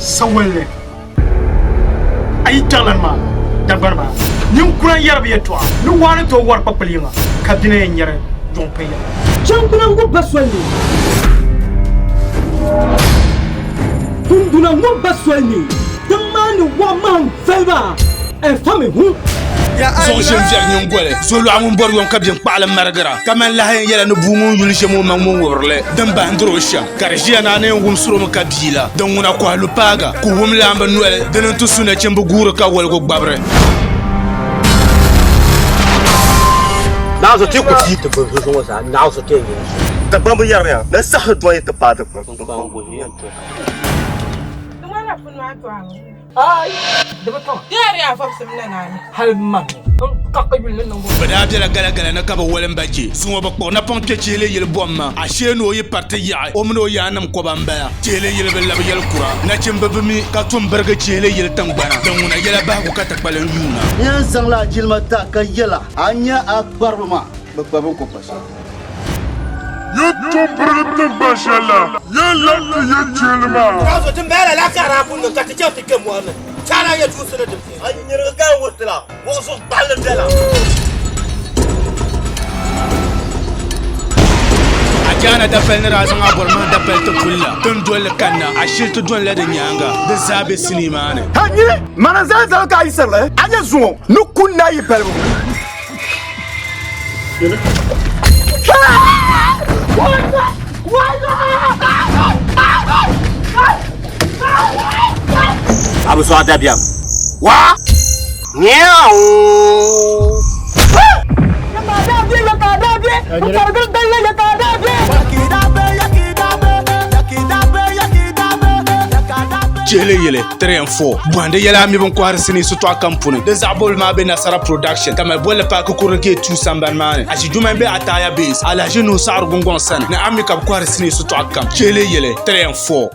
Sawalli, a yi kpiɛɣilana maa Dagbani maa, ninkura n-yɛri bɛ yɛtɔɣa ni waa ni tooi wari kpakpali yiŋa ka bɛ na yɛn nyari yuŋ pay ya. Chaŋkuna ŋɔ ba soli ni. Kunduna ŋɔ ba soli ni. Tiŋ maa ni waɣa mahim vali ba, ɛnfa mi hu. Zuɣu ʒe n-viɛri nyiŋgoli, zolɔɣu ŋun bɔri yom ka bɛ n-kpaɣili marigira, kamani lahi yɛn yɛla ni bua ŋun yuli ʒem o maŋ ŋun ŋubiri li, din bahindiri o shɛm, ka di ʒiya ni a ni yɛn wumsir o mi ka bia la, din ŋuna kɔhi lu paaga, ku wum laamba noli, dini n-ti su nachimba guuri ka woligu gbabiri. Naɣiso ti ku ti ti gbubi zuŋɔ zaa, naɣiso ti yɛn nyɛ so. Dagbamb yɛriya ni saɣisi dɔni ti paai dikpuni. Bɛ daa bela galagala ni ka bɛ woli m-ba je. Zuŋɔ bɛ kpuɣi napɔŋ kpe chihili yili bom ma. Ashee ni o yi pari ti yaɣi, o mini o yaannim kɔba m-bala. Chihili yili bi labi yɛli kura. Nachimba bi mi ka tum birigi chihili yili tiŋgbana. Din ŋuna yɛla bahigu ka ti kpalim yuuna. N yɛn zaŋla a jilima ti a ka yɛl a, a nya a kparibu maa bi kpa bɛ ni ku kpa shɛli. Yi tum birigi tiŋgban shɛl la, yɛn labi ti yi chihili maa. Ka so ti mali lala ka daa pun niŋ ka ti chaŋ ti kpe mɔri ni chaana yɛ tuunsi ni din A nyirigi ka n wuriti la, buɣusuŋ kpahili bela. A jaana dapali ni daa zaŋ a bɔri mahi dapali ti puli la, ti ni doli li kanna, a shili ti dɔnila di nyaaŋa. Di zaa be sinii maa ni. A nyini mana zali zali ka a yi sirili, a nya zuŋɔ ni ku naai yi palibu. A bi sɔɣi dabiɛm. Waa! Miau! Chihili yili 3 and 4 bɔhindi yɛla a mi bin kɔhiri sinii sitɔɣu kam puuni di zaɣ bobili maa be Nasara Production ka mali bolli paaki kurili gate 2 sambani maa ni Ashi Jumai be Ataya Base Alhaji Nuhu Saɣiri Gungɔŋ sani ni a mi ka bɛ kɔhiri sinii sitɔɣu kam Chihili yili 3 and 4.